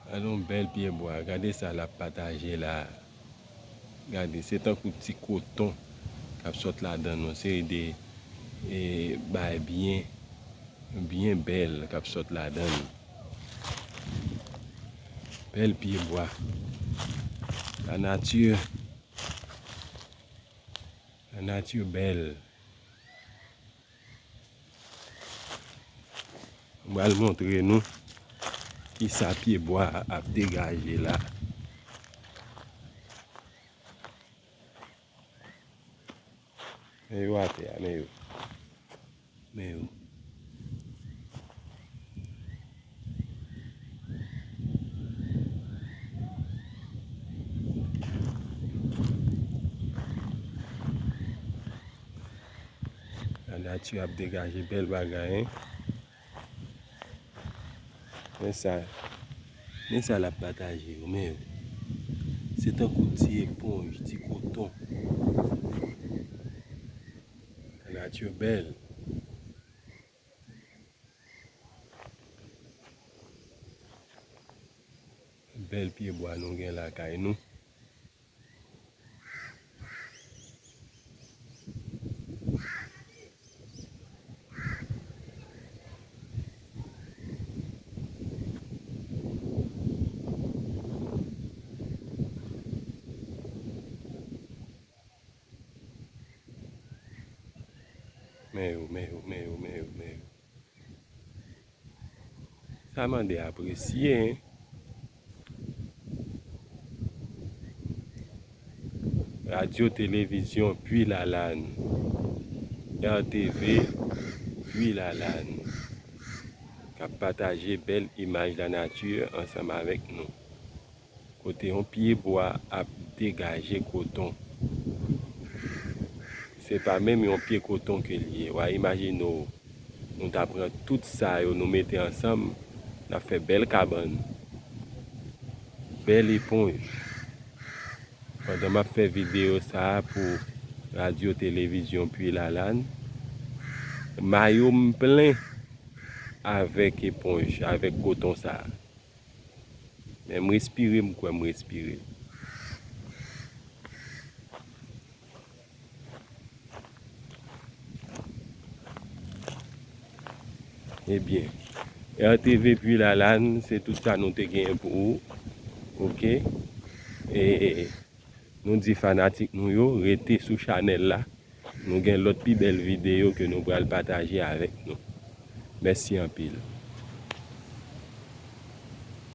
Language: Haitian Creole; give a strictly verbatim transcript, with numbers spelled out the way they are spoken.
Gade yon bèl pyebwa, gade sa l ap pataje la. Gade, se tankou ti koton k ap sot ladan l, yon seri de, e, bagay byen, byen bèl k ap sot ladan l. Bèl pyebwa. La nature. La nature bèl. Mwen pral montre nou kisa pyebwa ap degaje la. Men yo atè a, men yo. Men yo. La nati ap degaje bèl bagay, en. Men sa, men sa l ap pataje yo, men yo. Se tankou ti eponj, ti koton. La nati bèl. Bèl pyebwa nou gen lakay nou. Men yo, men yo, men yo, men yo, men yo. Sa mande apresye, en. Radyo Televizyon Pwilalann, R T V Pwilalann, k ap pataje bèl imaj lanati ansanm avèk nou. Kote yon pyebwa ap degaje koton. Se pa menm yon pye koton ke l ye. W a imajine w, nou ta pran tout sa yo, nou mete ansanm, n ap fè bèl kabann, bèl eponj. Pandan m ap fè videyo sa a pou Radyo Televizyon Pwilalann, mayo m plen avèk eponj, avèk koton sa a. Men m respire, m kwè m respire. Ebyen, R T V Pwilalann, se tout sa nou te genyen pou ou. Oke? E nou di fanatik nou yo, rete sou chanèl la. Nou gen lòt pi bèl videyo ke nou pral pataje avèk nou. Mèsi anpil.